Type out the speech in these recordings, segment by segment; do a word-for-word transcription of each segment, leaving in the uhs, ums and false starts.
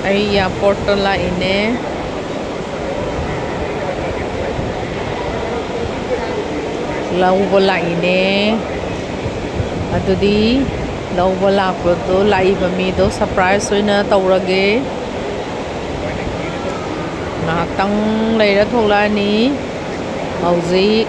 ꯑꯩ ꯑꯦꯌꯥꯔꯄꯣꯔꯠꯇ ꯂꯥꯛꯏꯅꯦ, ꯂꯧꯕ ꯂꯥꯛꯏꯅꯦ꯫ ꯑꯗꯨꯗꯤ ꯂꯧꯕ ꯂꯥꯛꯄꯗꯣ, ꯂꯥꯛꯏꯕ ꯃꯤꯗꯣ ꯁꯔꯄ꯭ꯔꯥꯏꯖ ꯑꯣꯏꯅ ꯇꯧꯔꯒꯦ꯫ ꯉꯥꯏꯍꯥꯛꯇꯪ ꯂꯩꯔ ꯊꯣꯛꯂꯛꯑꯅꯤ꯫ ꯍꯧꯖꯤꯛ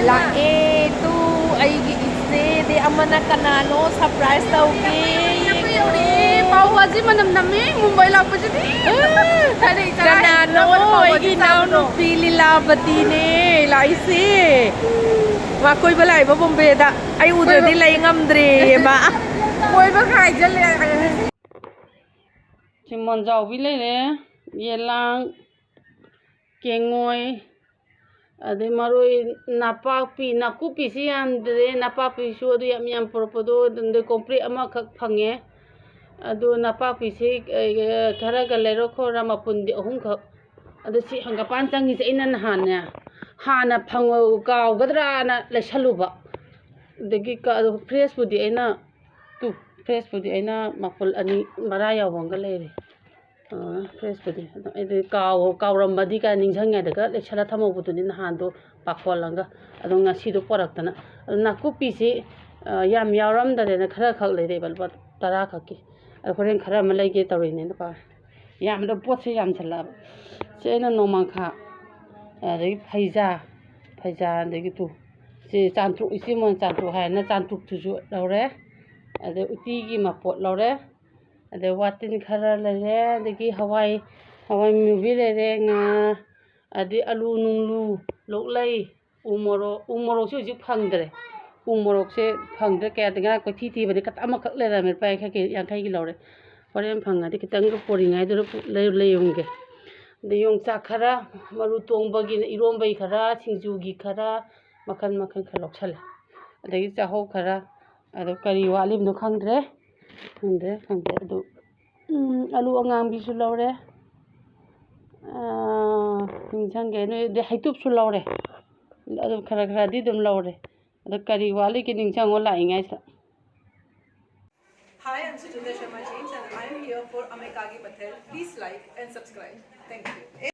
ꯂꯥꯛꯑꯦ ꯇꯨ, ꯑꯩꯒꯤ ꯏꯆꯦꯗꯤ꯫ ꯑꯃꯅ ꯀꯅꯥꯅꯣ ꯁꯔꯄ꯭ꯔꯥꯏꯖ ꯇꯧꯒꯦ꯫ ꯌꯧꯔꯦ꯫ ꯄꯥꯎ ꯚꯥꯖꯤ ꯃꯅꯝ ꯅꯝꯃꯦ ꯃꯨꯝꯕꯥꯏ ꯂꯥꯛꯄꯁꯤꯗꯤ꯫ ꯑ, ꯈꯔ ꯏꯆꯥ ꯀꯅꯥꯅꯣ? ꯄꯥꯎ ꯚꯥꯖꯤ ꯑꯩꯒꯤ ꯆꯥꯕꯗꯣ꯫ ꯏꯅꯥꯎꯅꯨꯄꯤ ꯂꯤꯂꯥꯕꯇꯤꯅꯦ ꯂꯥꯛꯏꯁꯦ꯫ ꯃꯥ ꯀꯣꯏꯕ ꯂꯥꯛꯏꯕ ꯕꯣꯝꯕꯦꯗ꯫ ꯑꯩ ꯎꯗ꯭ꯔꯗꯤ ꯀꯣꯏꯕ ꯂꯩ ꯉꯝꯗ꯭ꯔꯦꯌꯦ ꯃꯥ꯫ ꯀꯣꯏꯕ ꯍꯥꯏꯖꯜꯂꯦ꯫ ꯁꯤ ꯃꯣꯟꯖꯥꯎꯕꯤ ꯂꯩꯔꯦ, ꯌꯦꯂꯥꯡ, ꯀꯦꯡꯉꯣꯏ, ꯑꯗꯩ ꯃꯔꯣꯏ ꯅꯥꯄꯥꯛꯄꯤ, ꯅꯥꯀꯨꯞꯄꯤꯁꯤ ꯌꯥꯝꯗ꯭ꯔꯦ, ꯅꯥꯄꯥꯛꯄꯤꯁꯨ ꯑꯗꯨ ꯌꯥꯝ ꯌꯥꯝ ꯄꯨꯔꯛꯄꯗꯣ ꯑꯗꯨꯝꯗ ꯀꯣꯝꯄ꯭ꯔꯦꯛ ꯑꯃꯈꯛ ꯐꯪꯉꯦ꯫ ꯑꯗꯨ ꯅꯥꯄꯥꯛꯄꯤꯁꯤ, ꯑꯦ, ꯈꯔꯒ ꯂꯩꯔꯛꯈꯣꯔ ꯃꯄꯨꯟꯗꯤ ꯑꯍꯨꯝꯈꯛ꯫ ꯑꯗꯨ ꯁꯤ ꯍꯪꯒꯄꯥꯟ ꯆꯪꯉꯤꯁꯦ ꯑꯩꯅ ꯅꯍꯥꯟꯅꯦ, ꯍꯥꯟꯅ ꯐꯪ-, ꯀꯥꯎꯒꯗ꯭ꯔꯥꯅ ꯂꯩꯁꯜꯂꯨꯕ꯫ ꯑꯗꯒꯤ ꯀ-, ꯑꯗꯨ ꯐ꯭ꯔꯦꯁꯄꯨꯗꯤ ꯑꯩꯅ, ꯇꯨ, ꯐ꯭ꯔꯦꯁꯄꯨꯗꯤ ꯑꯩꯅ ꯃꯄꯨꯜ ꯑꯅꯤ ꯃꯔꯥ ꯌꯥꯎꯕ ꯑꯃꯒ ꯂꯩꯔꯦ꯫ ꯐ꯭ꯔꯦꯁꯄꯨꯗꯤ ꯑꯗꯣ ꯑꯩꯗꯤ ꯀꯥꯎ ꯀꯥꯎꯔꯝꯃꯗꯤ ꯀꯥꯏꯅ ꯅꯤꯡꯁꯤꯡꯉꯩꯗꯒ ꯂꯩꯁꯜꯂ ꯊꯝꯍꯧꯕꯗꯨꯅꯤ ꯅꯍꯥꯟꯗꯣ ꯄꯥꯈꯣꯜꯂꯒ꯫ ꯑꯗꯣ ꯉꯁꯤꯗꯣ ꯄꯣꯔꯛꯇꯅ꯫ ꯑꯗꯣ ꯅꯥꯀꯨꯞꯄꯤꯁꯤ ꯌꯥꯝ ꯌꯥꯎꯔꯝꯗꯔꯦꯅ ꯈꯔ ꯈꯛ ꯂꯩꯔꯛꯑꯦꯕ, ꯂꯨꯄꯥ ꯇꯔꯥ ꯈꯛꯀꯤ꯫ ꯑꯗꯣ ꯍꯣꯔꯦꯟ ꯈꯔ ꯑꯃ ꯂꯩꯒꯦ ꯇꯧꯔꯤꯅꯦ ꯅꯨꯄꯥ꯫ ꯌꯥꯝꯗ ꯄꯣꯠꯁꯦ ꯌꯥꯝꯁꯜꯂꯛꯑꯕ꯫ ꯁꯤ ꯑꯩꯅ ꯅꯣꯡꯃꯥꯡꯈꯥ, ꯑꯗꯒꯤ ꯐꯩꯖꯥ, ꯐꯩꯖꯥ ꯑꯗꯒꯤ ꯇꯨ ꯁꯤ ꯆꯥꯟꯇ꯭ꯔꯨꯛ, ꯏꯆꯦ ꯃꯣꯏꯅ ꯆꯥꯟꯇ꯭ꯔꯨꯛ ꯍꯥꯏꯅ ꯆꯥꯟꯇ꯭ꯔꯨꯛꯇꯨꯁꯨ ꯂꯧꯔꯦ꯫ ꯑꯗꯩ ꯎꯇꯤꯒꯤ ꯃꯄꯣꯠ ꯂꯧꯔꯦ꯫ ꯑꯗꯩ ꯋꯥꯇꯤꯟ ꯈꯔ ꯂꯩꯔꯦ꯫ ꯑꯗꯒꯤ ꯍꯋꯥꯏ, ꯍꯋꯥꯏ ꯃꯨꯕꯤ ꯂꯩꯔꯦ, ꯉꯥ, ꯑꯗꯩ ꯑꯂꯨ ꯅꯨꯡꯂꯨ, ꯂꯣꯛꯂꯩ, ꯎ ꯃꯣꯔꯣꯛ꯫ ꯎ ꯃꯣꯔꯣꯛꯁꯦ ꯍꯧꯖꯤꯛ ꯐꯪꯗ꯭ꯔꯦ꯫ ꯎ ꯃꯣꯔꯣꯛꯁꯦ ꯐꯪꯗ꯭ꯔꯦ꯫ ꯀꯌꯥꯗ ꯉꯔꯥꯡ ꯀꯣꯏꯊꯤ ꯊꯤꯕꯅꯦ, ꯈꯛꯇ ꯑꯃꯈꯛ ꯂꯩꯔꯝꯃꯦ꯫ ꯂꯨꯄꯥ ꯌꯥꯡꯈꯩ, ꯌꯥꯡꯈꯩꯒꯤ ꯂꯧꯔꯦ꯫ ꯍꯣꯔꯦꯟ ꯐꯪꯉꯗꯤ ꯈꯤꯇꯪꯒ ꯄꯣꯔꯤꯉꯩꯗꯨꯗ ꯄꯨ-, ꯂꯩ-, ꯂꯩꯔꯝꯒꯦ꯫ ꯑꯗꯩ ꯌꯣꯡꯆꯥꯛ ꯈꯔ, ꯃꯔꯨ ꯇꯣꯡꯕꯒꯤꯅ ꯏꯔꯣꯝꯕꯩ ꯈꯔ, ꯁꯤꯡꯖꯨꯒꯤ ꯈꯔ, ꯃꯈꯜ ꯃꯈꯜ ꯈꯔ ꯂꯧꯁꯜꯂꯦ꯫ ꯑꯗꯒꯤ ꯆꯥꯛꯍꯧ ꯈꯔ, ꯑꯗꯣ ꯀꯔꯤ ꯋꯥꯠꯂꯤꯕꯅꯣ ꯈꯪꯗ꯭ꯔꯦ꯫ ꯈꯪꯗ꯭ꯔꯦ, ꯈꯪꯗ꯭ꯔꯦ꯫ ꯑꯗꯨ, ꯎꯝ, ꯑꯂꯨ ꯑꯉꯥꯡꯕꯤꯁꯨ ꯂꯧꯔꯦ꯫ ꯑꯥ, ꯅꯤꯡꯁꯤꯡꯒꯦ꯫ ꯅꯣꯏ ꯑꯗꯩ ꯍꯩꯇꯨꯞꯁꯨ ꯂꯧꯔꯦ꯫ ꯑꯗꯨꯝ ꯈꯔ ꯈꯔꯗꯤ ꯑꯗꯨꯝ ꯂꯧꯔꯦ꯫ ꯑꯗꯣ ꯀꯔꯤ ꯋꯥꯠꯂꯤꯒꯦ ꯅꯤꯡꯁꯤꯡꯉꯣ ꯂꯥꯛꯏꯉꯩꯁꯤꯗ꯫ Hi, I'm Sujata Sharma James and I am here for Amekagi Patel. Please like and subscribe. Thank you.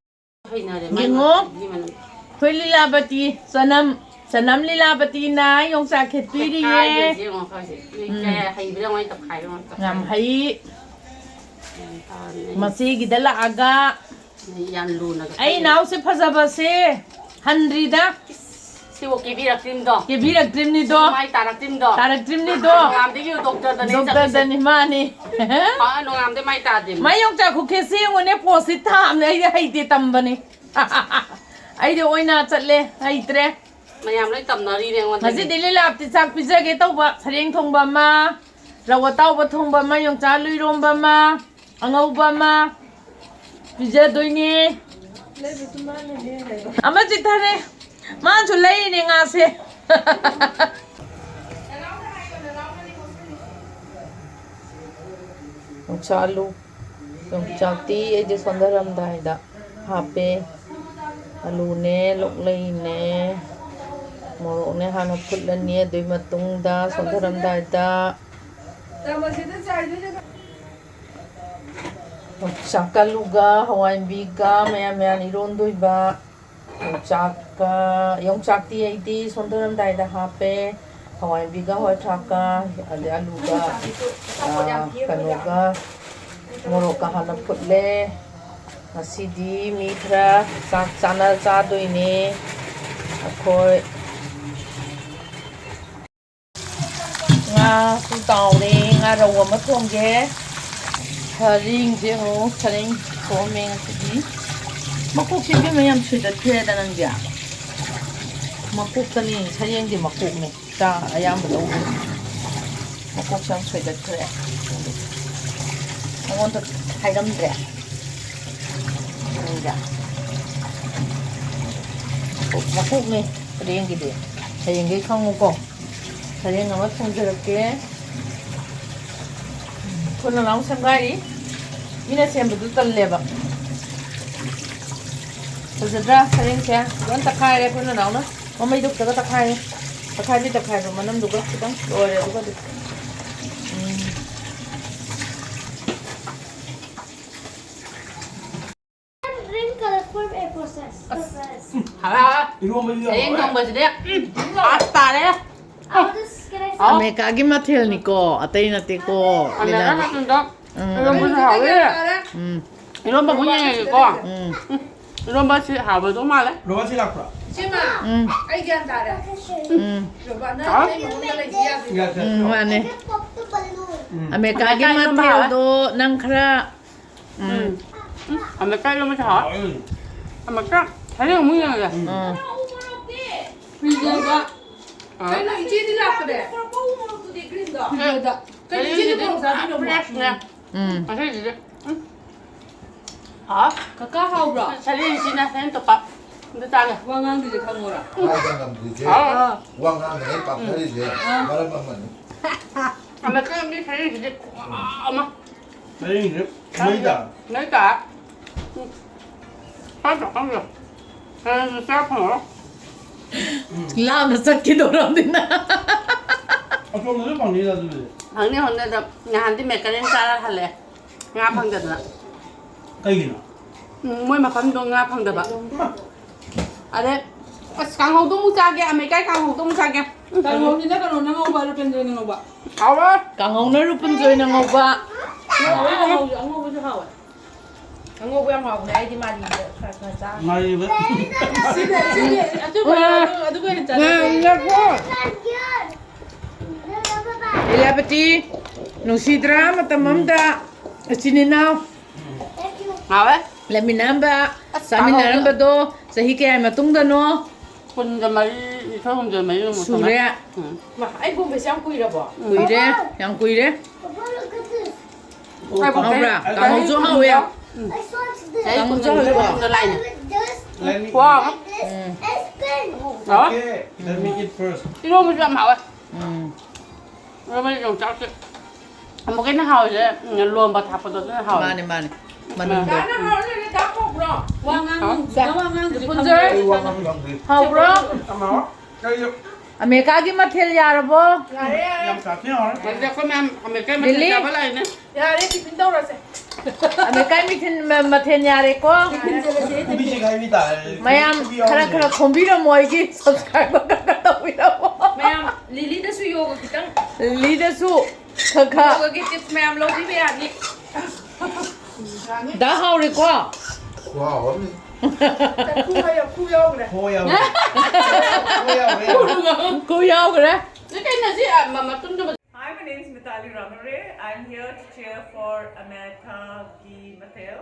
ꯍꯩꯅꯔꯦ, ꯃꯥꯏ ꯌꯦꯡꯉꯣ꯫ ꯃꯥꯏꯒꯤ ꯃꯅꯝ꯫ ꯑꯩꯈꯣꯏ ꯂꯤꯂꯥꯕꯇꯤ, ꯆꯅꯝ, ꯆꯅꯝ ꯂꯤꯂꯥꯕꯇꯤꯅ ꯌꯣꯡꯆꯥꯛ ꯈꯦꯠꯄꯤꯔꯤꯌꯦ꯫ ꯀꯥꯏꯗꯦ, ꯌꯦꯡꯉꯣ, ꯀꯥꯏꯗꯦ꯫ ꯎꯝ꯫ ꯀꯌꯥ ꯍꯩꯕ꯭ꯔꯥ ꯌꯦꯡꯉꯣ, ꯑꯩ ꯇꯧꯈꯥꯏꯕ ꯉꯝꯗ꯭ꯔꯦ꯫ ꯌꯥꯝ ꯍꯩ꯫ ꯌꯥꯝ ꯐꯔꯦ꯫ ꯃꯆꯦꯒꯤꯗ ꯂꯥꯛꯑꯒ꯫ ꯌꯥꯝ ꯂꯨꯅꯒ ꯑꯩ ꯈꯜꯂꯦ꯫ ꯏꯅꯥꯎꯁꯦ ꯐꯖꯕꯁꯦ ꯍꯟꯗ꯭ꯔꯤꯗ꯫ ꯁꯤꯕꯨ ꯀꯦꯕꯤꯔꯛꯇ꯭ꯔꯤꯝꯗꯣ꯫ ꯀꯦꯕꯤꯔꯛꯇ꯭ꯔꯤꯝꯅꯤꯗꯣ꯫ ꯁꯤꯕꯨ ꯃꯥꯏ ꯇꯥꯔꯛꯇ꯭ꯔꯤꯝꯗꯣ꯫ ꯇꯥꯔꯛꯇ꯭ꯔꯤꯝꯅꯤꯗꯣ꯫ ꯅꯣꯡꯉꯥꯝꯗꯒꯤ ꯗꯣꯛꯇꯔꯗꯅꯦ ꯗꯣꯛꯇꯔꯗꯅꯤ, ꯆꯠꯂꯤꯁꯦ꯫ ꯃꯥꯅꯤ꯫ ꯑꯥ, ꯅꯣꯡꯉꯥꯝꯗꯩ ꯃꯥꯏ ꯇꯥꯗꯦ꯫ ꯃꯥꯏ ꯌꯣꯡꯆꯥꯛ ꯈꯨꯈꯦꯠꯁꯦ ꯌꯦꯡꯉꯨꯅꯦ, ꯄꯣꯁꯁꯤ ꯊꯥꯕꯅꯦ, ꯑꯩꯗꯤ ꯍꯩꯇꯦ ꯇꯝꯕꯅꯤ꯫ ꯑꯩꯗꯤ ꯑꯣꯏꯅ ꯆꯠꯂꯦ, ꯍꯩꯇ꯭ꯔꯦ꯫ ꯃꯌꯥꯝ ꯂꯣꯏ ꯇꯝꯅꯔꯤꯅꯦ ꯑꯩꯉꯣꯟꯗꯒꯤ꯫ ꯉꯁꯤꯗꯤ ꯂꯤꯂꯥꯞꯇꯤ ꯆꯥꯛ ꯄꯤꯖꯒꯦ ꯇꯧꯕ, ꯁꯔꯦꯡ ꯊꯣꯡꯕ ꯑꯃ, ꯔꯧ ꯑꯇꯥꯎꯕ ꯊꯣꯡꯕ ꯑꯃ, ꯌꯣꯡꯆꯥꯛ ꯂꯨꯏꯔꯣꯝꯕ ꯑꯃ, ꯑꯉꯧꯕ ꯑꯃ ꯄꯤꯖꯗꯣꯏꯅꯦ꯫ ꯑꯃ ꯆꯤꯠꯊꯔꯦ, ꯃꯥꯁꯨ ꯂꯩꯔꯤꯅꯦ ꯉꯥꯁꯦ꯫ ꯌꯣꯡꯆꯥꯛ ꯑꯂꯨ, ꯌꯣꯡꯆꯥꯛꯇꯤ ꯑꯩꯗꯤ ꯁꯣꯟꯊꯔꯝꯗꯥꯏꯗ ꯍꯥꯞꯄꯦ꯫ ꯑꯂꯨꯅꯦ, ꯂꯣꯛꯂꯩꯅꯦ, ꯃꯣꯔꯣꯛꯅꯦ ꯍꯥꯟꯅ ꯐꯨꯠꯂꯅꯤ꯫ ꯑꯗꯨꯒꯤ ꯃꯇꯨꯡꯗ ꯁꯣꯟꯊꯔꯝꯗꯥꯏꯗ ꯌꯣꯡꯆꯥꯛꯀ ꯑꯂꯨꯒ ꯍꯋꯥꯏꯕꯤꯒ ꯃꯌꯥꯟ ꯃꯌꯥꯟ ꯏꯔꯣꯟꯗꯣꯏꯕ꯫ ꯌꯣꯡꯆꯥꯛꯀ, ꯌꯣꯡꯆꯥꯛꯇꯤ ꯑꯩꯗꯤ ꯁꯣꯟꯊꯔꯝꯗꯥꯏꯗ ꯍꯥꯞꯄꯦ꯫ ꯍꯋꯥꯏꯕꯤꯒ ꯍꯋꯥꯏ ꯊ꯭ꯔꯥꯛꯀ, ꯑꯗꯩ ꯑꯂꯨꯒ, ꯑꯥ, ꯀꯩꯅꯣꯒ, ꯃꯣꯔꯣꯛꯀ ꯍꯥꯟꯅ ꯐꯨꯠꯂꯦ꯫ ꯉꯁꯤꯗꯤ ꯃꯤ ꯈꯔ ꯆꯥꯛ ꯆꯥꯅ ꯆꯥꯗꯣꯏꯅꯦ꯫ ꯑꯩꯈꯣꯏ ꯉꯥꯁꯨ ꯇꯥꯎꯔꯦ, ꯉꯥꯔꯧ ꯑꯃ ꯊꯣꯡꯒꯦ꯫ ꯁꯔꯦꯡꯁꯦ ꯑꯃꯨꯛ, ꯁꯔꯦꯡ ꯊꯣꯡꯉꯦ ꯉꯁꯤꯗꯤ꯫ ꯃꯀꯣꯛꯁꯦ ꯏꯕꯦꯝꯃ ꯌꯥꯝ ꯁꯣꯏꯗꯠꯈ꯭ꯔꯦꯗ ꯅꯪꯗꯤ꯫ ꯃꯀꯣꯛꯇꯅꯤ, ꯁꯔꯦꯡꯗꯤ ꯃꯀꯣꯛꯅꯦ꯫ ꯆꯥ ꯑꯌꯥꯝꯕ ꯂꯧꯗꯦ꯫ ꯃꯀꯣꯛꯁꯦ ꯌꯥꯝ ꯁꯣꯏꯗꯠꯈ꯭ꯔꯦ꯫ ꯅꯉꯣꯟꯗ ꯍꯥꯏꯔꯝꯗ꯭ꯔꯦ꯫ ꯅꯪꯗꯤ꯫ ꯃꯀꯣꯛ, ꯃꯀꯣꯛꯅꯦ ꯁꯔꯦꯡꯒꯤꯗꯤ꯫ ꯍꯌꯦꯡꯗꯩ ꯈꯪꯉꯨꯀꯣ꯫ ꯁꯔꯦꯡ ꯑꯃ ꯊꯣꯡꯖꯔꯛꯀꯦ꯫ ꯑꯩꯈꯣꯏ ꯅꯅꯥꯎ ꯁꯪꯒꯥꯏꯔꯤ꯫ ꯃꯤꯅ ꯁꯦꯝꯕꯗꯨ ꯇꯜꯂꯦꯕ꯫ ꯐꯖꯗ꯭ꯔꯥ? ꯁꯔꯦꯡꯁꯦ ꯂꯣꯏ ꯇꯛꯈꯥꯏꯔꯦ ꯑꯩꯈꯣꯏ ꯅꯅꯥꯎꯅ꯫ ꯃꯃꯩꯗꯣ ꯈꯛꯇꯒ ꯇꯛꯈꯥꯏꯔꯦ꯫ ꯇꯛꯈꯥꯏꯕꯤ ꯇꯛꯈꯥꯏꯕ ꯃꯅꯝꯗꯨꯒ ꯈꯤꯇꯪ ꯂꯣꯏꯔꯦ ꯑꯗꯨꯒꯗꯤ꯫ ꯎꯝ꯫ Green color form a process. ꯍꯥꯎ꯫ ꯏꯔꯣꯝꯕꯗꯤ ꯌꯥꯝ ꯁꯔꯦꯡ ꯍꯥꯎꯋꯦ꯫ ꯊꯣꯡꯕꯁꯤꯗꯤ ꯑꯁ ꯇꯥꯔꯦ꯫ How this can I say? ꯑꯃꯦꯔꯤꯀꯥꯒꯤ ꯃꯊꯦꯜꯅꯤꯀꯣ, ꯑꯇꯩ ꯅꯠꯇꯦꯀꯣ, ꯑꯃꯦꯔꯤꯀꯥ ꯂꯤꯂꯥꯗꯤ꯫ ꯃꯇꯨꯡꯗ ꯎꯝ꯫ ꯏꯔꯣꯝꯕꯁꯨ ꯍꯥꯎꯋꯤ꯫ ꯎꯝ꯫ ꯏꯔꯣꯝꯕ ꯑꯃꯨꯛ ꯌꯦꯡꯉꯒꯦꯀꯣ꯫ ꯎꯝ꯫ ꯎꯝ꯫ ꯏꯔꯣꯝꯕꯁꯤ ꯍꯥꯎꯒꯗꯧ ꯃꯥꯜꯂꯦ꯫ ꯔꯣꯃꯥꯟꯁꯤ ꯂꯥꯛꯄ꯭ꯔꯣ? ꯏꯆꯦꯃ, ꯎꯝ꯫ ꯑꯩ ꯒ꯭ꯌꯥꯟ ꯇꯥꯔꯦ꯫ ꯎꯝ꯫ ꯔꯣꯕꯥꯅ ꯍꯥꯎ꯫ ꯑꯩ ꯃꯉꯣꯟꯗ ꯂꯩꯕ ꯌꯥꯗꯦ꯫ ꯎꯝ, ꯃꯥꯅꯦ꯫ ꯎꯝ꯫ ꯑꯃꯦꯔꯤꯀꯥꯒꯤ ꯑꯃꯦꯔꯤꯀꯥ ꯏꯔꯣꯝꯕ ꯍꯥꯎꯋꯦ꯫ ꯃꯊꯦꯜꯗꯣ ꯅꯪ ꯈꯔ ꯎꯝ꯫ ꯎꯝ꯫ ꯑꯃꯦꯔꯤꯀꯥ ꯏꯔꯣꯝꯕꯁꯦ ꯍꯥꯎꯋꯦ꯫ ꯍꯥꯎꯋꯦ꯫ ꯑꯃꯦꯔꯤꯀꯥ ꯁꯔꯦꯡ ꯑꯃꯨꯛ ꯌꯦꯡꯉꯒꯦ꯫ ꯎꯝ꯫ ꯐ꯭ꯔꯤꯖꯔꯗ꯫ ꯑꯥ꯫ ꯀꯩꯅꯣ, ꯏꯆꯦꯗꯤ ꯂꯥꯛꯇ꯭ꯔꯦ? ꯐ꯭ꯔꯤꯖꯔꯗ꯫ ꯀꯩꯅꯣ, ꯏꯆꯦꯗꯤ ꯁꯔꯦꯡꯁꯤꯗꯤ ꯃꯣꯔꯣꯛ ꯆꯥꯗꯣꯏꯅꯣ? ꯐ꯭ꯔꯦꯁꯅꯦ꯫ ꯎꯝ꯫ ꯉꯁꯤꯁꯤꯗꯤ꯫ ꯎꯝ꯫ ꯍꯥꯎ꯫ ꯀꯀꯥ ꯍꯥꯎꯕ꯭ꯔꯣ? ꯁꯔꯦꯡꯁꯤꯅ ꯁꯔꯦꯡ ꯇꯣꯞꯄ꯫ ꯑꯝꯇ ꯆꯥꯒꯦ꯫ ꯋꯥ ꯉꯥꯡꯗ꯭ꯔꯤꯁꯦ ꯈꯪꯉꯣꯔꯥ? ꯍꯥꯏꯕ ꯉꯝꯗ꯭ꯔꯤꯁꯦ, ꯍꯥꯎ꯫ ꯋꯥ ꯉꯥꯡꯗꯉꯩ ꯄꯥꯛꯊꯔꯤꯁꯦ ꯎꯝ꯫ ꯃꯔꯝ ꯑꯃꯅꯤ꯫ ꯑꯃꯦꯔꯤꯀꯥꯒꯤ ꯁꯔꯦꯡꯁꯤꯗꯤ ꯈꯨꯍꯥꯎ ꯑꯃ꯫ ꯁꯔꯦꯡꯁꯦ ꯃꯩ ꯇꯥ꯫ ꯃꯩ ꯇꯥ꯫ ꯎꯝ꯫ ꯆꯥꯗ꯭ꯔꯣ ꯈꯪꯗ꯭ꯔꯣ? ꯁꯔꯦꯡꯁꯨ ꯆꯥ ꯐꯪꯉꯔꯣꯏ꯫ ꯎꯝ꯫ ꯂꯥꯞꯅ ꯆꯠꯈꯤꯗꯧꯔꯕꯅꯤꯅ꯫ ꯑꯁꯣꯝꯗꯁꯨ ꯐꯪꯅꯤꯗ ꯑꯗꯨꯕꯨꯗꯤ꯫ ꯐꯪꯅꯤ, ꯐꯪꯅꯤ ꯑꯗꯣ ꯅꯍꯥꯟꯗꯤ ꯃꯦꯀꯔꯦꯜ ꯆꯥꯔ ꯍꯜꯂꯛꯑꯦ꯫ ꯉꯥ ꯐꯪꯗꯗꯅ꯫ ꯀꯩꯒꯤꯅꯣ? ꯎꯝ, ꯃꯣꯏ ꯃꯐꯝꯗꯣ ꯉꯥ ꯐꯪꯗꯕ꯫ ꯑꯗꯩ, ꯑꯁ, ꯀꯥꯡꯍꯧꯗꯣ ꯑꯃꯨꯛ ꯆꯥꯒꯦ, ꯑꯃꯦꯔꯤꯀꯥꯒꯤ ꯀꯥꯡꯍꯧꯗꯣ ꯑꯃꯨꯛ ꯆꯥꯒꯦ꯫ ꯀꯥꯡꯍꯧꯁꯤꯅ ꯀꯩꯅꯣꯅ ꯉꯧꯕ, ꯔꯨꯄꯦꯟꯗ꯭ꯔꯅ ꯉꯧꯕ꯫ ꯍꯥꯎꯋꯦ꯫ ꯀꯥꯡꯍꯧꯅ ꯔꯨꯄꯦꯟꯗ꯭ꯔꯅ ꯉꯧꯕ꯫ ꯉꯧꯕ, ꯉꯧꯕꯁꯨ, ꯑꯉꯧꯕꯁꯨ ꯍꯥꯎꯋꯦ꯫ ꯑꯉꯧꯕ ꯌꯥꯝ ꯍꯥꯎꯕꯅꯦ, ꯑꯩꯗꯤ ꯃꯥꯗꯤ ꯈꯔ ꯈꯔ ꯆꯥ꯫ ꯉꯥꯔꯤꯕ꯫ ꯁꯤꯗꯤ, ꯁꯤꯗꯤ ꯑꯆꯨꯝꯕ, ꯑꯗꯨ, ꯑꯗꯨꯒ ꯑꯣꯏꯅ ꯆꯥꯅꯁꯦ꯫ ꯂꯤꯂꯥꯕꯇꯤ, ꯅꯨꯡꯁꯤꯗ꯭ꯔꯥ ꯃꯇꯝ ꯑꯃꯗ ꯏꯆꯤꯟ ꯏꯅꯥꯎ? ꯍꯥꯎꯋꯦ꯫ ꯂꯩꯃꯤꯟꯅꯔꯝꯕ, ꯑꯁ, ꯆꯥꯃꯤꯟꯅꯔꯝꯕꯗꯣ ꯆꯍꯤ ꯀꯌꯥꯒꯤ ꯃꯇꯨꯡꯗꯅꯣ? ꯀꯨꯟꯒ ꯃꯔꯤ, ꯅꯤꯊꯣꯏ ꯍꯨꯝꯗꯣꯏ ꯃꯔꯤ ꯑꯃꯨꯛ ꯁꯨꯔꯦ꯫ ꯎꯝ꯫ ꯃꯥ, ꯑꯩ ꯄꯣꯛꯄꯁꯦ ꯌꯥꯝ ꯀꯨꯏꯔꯕꯣ? ꯀꯨꯏꯔꯦ, ꯌꯥꯝ ꯀꯨꯏꯔꯦ꯫ ꯑꯩ ꯄꯣꯛꯄ ꯍꯥꯎꯕ꯭ꯔꯥ? ꯆꯍꯤ ꯀꯥꯡꯍꯧꯁꯨ ꯍꯥꯎꯋꯦ꯫ ꯀꯨꯟꯒ, ꯎꯝ꯫ ꯆꯍꯤ ꯀꯥꯡꯍꯧꯁꯨ ꯀꯨꯟꯒ ꯍꯥꯎꯋꯤꯀꯣ? ꯃꯇꯨꯡꯗ ꯂꯥꯛꯏꯅꯦ꯫ ꯋꯥ꯫ ꯎꯝ꯫ ꯍꯥꯎꯋꯦ꯫ Okay, let me eat first. ꯏꯔꯣꯝꯕꯁꯨ ꯌꯥꯝ ꯍꯥꯎꯋꯦ꯫ ꯎꯝ꯫ ꯏꯔꯣꯝꯕ ꯌꯣꯡꯆꯥꯛꯁꯦ ꯑꯃꯨꯛꯀ ꯍꯦꯟꯅ ꯍꯥꯎꯔꯤꯁꯦ, ꯎꯝ, ꯂꯣꯝꯕ ꯊꯥꯛꯄꯗꯣ ꯑꯗꯨꯅ ꯍꯥꯎꯋꯦ꯫ ꯃꯥꯅꯦ, ꯃꯥꯅꯦ꯫ ꯃꯅꯨꯡꯗꯣ꯫ ꯗꯥꯅ ꯍꯥꯎꯔ ꯂꯩꯔꯦ, ꯗꯥ ꯀꯧꯕ꯭ꯔꯣ? ꯋꯥ ꯉꯥꯡ-, ꯍꯥꯎ? ꯅꯪ ꯋꯥ ꯉꯥꯡꯗꯨꯗꯤ ꯄꯨꯟꯖꯔ꯫ ꯈꯪꯗꯦ꯫ ꯑꯩ ꯋꯥ ꯉꯥꯡꯕ ꯉꯝꯗꯦ꯫ ꯍꯥꯎꯕ꯭ꯔꯣ? ꯌꯥꯝ ꯍꯥꯎꯔꯦ꯫ ꯑꯩꯁꯨ ꯑꯃꯦꯔꯤꯀꯥꯒꯤ ꯃꯊꯦꯜ ꯌꯥꯔꯕꯣ? ꯌꯥꯔꯦ, ꯌꯥꯔꯦ꯫ ꯌꯥꯝ ꯁꯥꯊꯤꯅ ꯍꯥꯎꯔꯦ꯫ ꯑꯗꯨꯗꯤ ꯑꯩꯈꯣꯏ ꯃꯌꯥꯝ ꯑꯃꯦꯔꯤꯀꯥꯒꯤ ꯃꯊꯦꯜ ꯂꯤꯂꯤ? ꯆꯥꯕ ꯂꯥꯛꯏꯅꯦ꯫ ꯌꯥꯔꯦ, ꯇꯤꯐꯤꯟ ꯇꯧꯔꯁꯦ꯫ ꯑꯃꯦꯔꯤꯀꯥꯒꯤ ꯃꯊꯦꯜ, ꯃ-, ꯃꯊꯦꯜ ꯌꯥꯔꯦꯀꯣ? ꯇꯤꯐꯤꯟ ꯆꯠꯂꯁꯦ, ꯇꯤꯐꯤꯟ꯫ ꯈꯨꯕꯤꯁꯦ ꯀꯥꯏꯕꯤ ꯇꯥꯔꯦ꯫ ꯃꯌꯥꯝ ꯈꯨꯕꯤ ꯈꯔ ꯌꯥꯎꯔꯤꯅꯦ꯫ ꯈꯔ ꯈꯣꯝꯕꯤꯔꯝꯃꯣ, ꯑꯩꯒꯤ subscriber ꯈꯔ ꯈꯔ ꯇꯧꯕꯤꯔꯝꯃꯣ꯫ ꯃꯌꯥꯝ, ꯂꯤꯂꯤꯗꯁꯨ ꯌꯣꯒ ꯈꯤꯇꯪ꯫ ꯂꯤꯂꯤꯗꯁꯨ ꯈꯔ ꯈꯔ꯫ ꯌꯣꯒꯒꯤ tips ꯃꯌꯥꯝ ꯂꯧꯕꯤꯕ ꯌꯥꯅꯤ꯫ ꯗꯥ ꯍꯥꯎꯔꯦꯀꯣ? ꯈꯨꯍꯥꯎ ꯑꯃꯅꯤ꯫ ꯈꯨ ꯌꯥꯎ-, ꯈꯨ ꯌꯥꯎꯈ꯭ꯔꯦ꯫ ꯈꯨ ꯌꯥꯎꯈ꯭ꯔꯦ꯫ ꯈꯨ ꯌꯥꯎꯈ꯭ꯔꯦ꯫ ꯈꯨ ꯌꯥꯎꯈ꯭ꯔꯦ꯫ ꯅꯣꯏ ꯀꯩꯅꯣ ꯁꯤ, ꯑ, ꯃ-, ꯃꯇꯨꯝꯗꯨ Hi, my name is Mitali Rangnore. I'm here to cheer for America Ghee Mathel.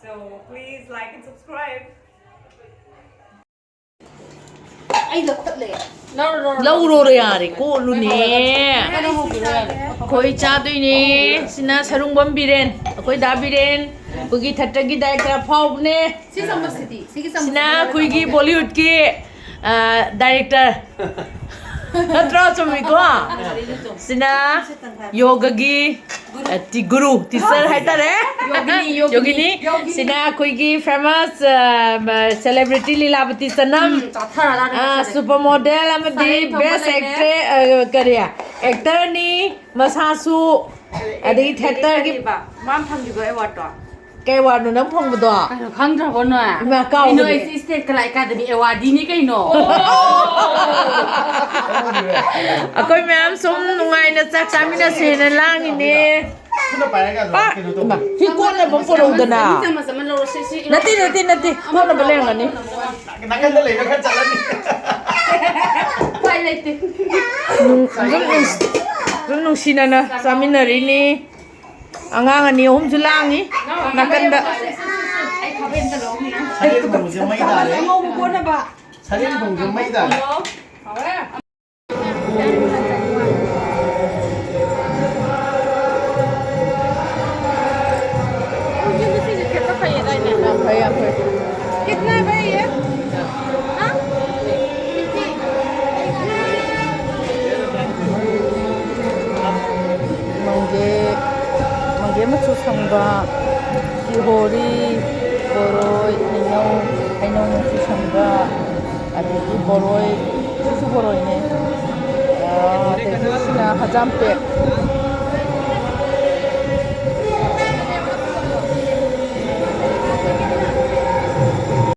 So please like and subscribe. ꯑꯩ ꯂꯧꯈꯠꯂꯦ꯫ ꯂꯧꯔꯣꯔꯣ ꯌꯥꯔꯦ, ꯀꯣꯠꯂꯨꯅꯦ꯫ ꯀꯩꯅꯣ ꯍꯧꯕꯤꯔꯣ ꯌꯥꯔꯦ꯫ ꯑꯩꯈꯣꯏ ꯆꯥꯗꯣꯏꯅꯦ꯫ ꯁꯤꯅ ꯁꯔꯨꯡꯕꯝ ꯕꯤꯔꯦꯟ, ꯑꯩꯈꯣꯏ ꯗꯥ ꯕꯤꯔꯦꯟ, ꯑꯩꯈꯣꯏꯒꯤ ꯊꯦꯇꯔꯒꯤ director ꯑꯐꯥꯎꯕꯅꯦ꯫ ꯁꯤ ꯆꯥꯃꯁꯁꯤꯗꯤ? ꯁꯤꯒꯤ ꯆꯥꯃꯁꯁꯤꯗꯤ ꯁꯤꯅ ꯑꯩꯈꯣꯏꯒꯤ ꯀꯃꯥꯏꯅ ꯇꯧꯒꯦ? Bollywoodꯀꯤ, ꯑ, director꯫ ꯅꯠꯇ꯭ꯔꯣ? ꯆꯨꯝꯃꯤꯀꯣ? ꯁꯤꯅ ꯌꯣꯒꯒꯤ, ꯑ, ꯇꯤ-, ꯒꯨꯔꯨ, teacher ꯍꯥꯏꯇꯥꯔꯦ꯫ ꯌꯣꯒꯤꯅꯤ, ꯌꯣꯒꯤꯅꯤ꯫ ꯌꯣꯒꯤꯅꯤ꯫ ꯁꯤꯅ ꯑꯩꯈꯣꯏꯒꯤ famous, ꯑ, ꯃ-, celebrity ꯂꯤꯂꯥꯕꯇꯤ ꯆꯅꯝ꯫ ꯎꯝ, ꯆꯥꯊꯔ ꯂꯥꯛꯀꯅꯤ ꯑ, ꯉꯁꯤꯗꯤ꯫ Super model ꯑꯃꯗꯤ ꯁꯥꯔꯦ, ꯊꯣꯛꯄ best ꯂꯩꯔꯦ꯫ Actress, ꯑ, ꯀꯔꯤ? Actorꯅꯤ, ꯃꯁꯥꯁꯨ, ꯑꯗꯒꯤ ꯑꯦ, theaterꯒꯤ ꯀꯔꯤꯕ? ꯃꯥꯅ ꯐꯪꯈꯤꯕ awardꯇꯣ? ꯀꯩ ꯑꯦꯋꯥꯔꯗꯅꯣ ꯅꯪ ꯐꯪꯕꯗꯣ? ꯀꯩꯅꯣ, ꯈꯪꯗ꯭ꯔꯕꯣ ꯅꯣꯏ? ꯏꯃꯥ, ꯀꯥꯎꯔꯦ꯫ ꯀꯩꯅꯣ, ꯑꯩꯁꯦ ꯁ꯭ꯇꯦꯠ ꯀꯂꯥ ꯑꯦꯀꯥꯗꯃꯤ ꯑꯦꯋꯥꯔꯗꯤꯅꯤ ꯀꯩꯅꯣ꯫ ꯑꯩꯈꯣꯏ ꯃꯌꯥꯝ ꯁꯨꯝ ꯅꯨꯡꯉꯥꯏꯅ ꯆꯥꯛ ꯆꯥꯃꯤꯟꯅꯁꯦꯅ ꯂꯥꯡꯉꯤꯅꯦ꯫ ꯈꯨꯠꯅ ꯄꯥꯏꯔꯒ ꯑꯗꯨꯃꯥꯏꯅ ꯀꯩꯅꯣ ꯇꯧꯕ꯫ ꯏꯃꯥ, ꯁꯤ ꯀꯣꯠꯅꯕ ꯄꯨꯔꯛꯎꯗꯅ꯫ ꯆꯥꯃꯁ ꯑꯃ ꯂꯧꯔꯣ, ꯁꯤ, ꯁꯤ ꯏꯔꯣ꯫ ꯅꯠꯇꯦ, ꯅꯠꯇꯦ, ꯅꯠꯇꯦ꯫ ꯀꯣꯠꯅꯕ ꯂꯩꯔꯝꯒꯅꯤ꯫ ꯅꯥꯀꯟꯗ ꯂꯩꯕ ꯈꯔ ꯆꯠꯂꯅꯤ꯫ ꯎꯄꯥꯏ ꯂꯩꯇꯦ꯫ ꯅꯨꯡ-, ꯑꯗꯨꯝ ꯅꯨꯡꯁꯤ-, ꯑꯗꯨꯝ ꯅꯨꯡꯁꯤꯅꯅ ꯆꯥꯃꯤꯟꯅꯔꯤꯅꯤ꯫ ꯑꯉꯥꯡ ꯑꯅꯤ ꯑꯍꯨꯝꯁꯨ ꯂꯥꯡꯉꯤ ꯅꯥꯀꯟꯗ꯫ ꯁꯔꯦꯡ ꯊꯣꯡꯕꯁꯦ ꯃꯩ ꯇꯥꯔꯦ꯫ ꯑꯉꯧꯕ ꯀꯣꯠꯅꯕ꯫ ꯁꯔꯦꯡ ꯊꯣꯡꯕꯁꯦ ꯃꯩ ꯇꯥꯔꯦ꯫ ꯌꯥꯝ ꯐꯩ, ꯌꯥꯝ ꯐꯩ꯫ कितना है भाई ये? ꯃꯪꯒꯦ, ꯃꯪꯒꯦ ꯃꯆꯨ ꯁꯪꯕ, ꯀꯤꯍꯣꯔꯤ, ꯕꯣꯔꯣꯏ, ꯍꯩꯅꯧ, ꯍꯩꯅꯧ ꯃꯆꯨ ꯁꯪꯕ, ꯑꯗꯒꯤ ꯕꯣꯔꯣꯏ, ꯁꯤꯁꯨ ꯕꯣꯔꯣꯏꯅꯦ꯫ ꯑꯗꯒꯤ ꯁꯤꯅ ꯍꯖꯥꯝꯄꯦꯠ꯫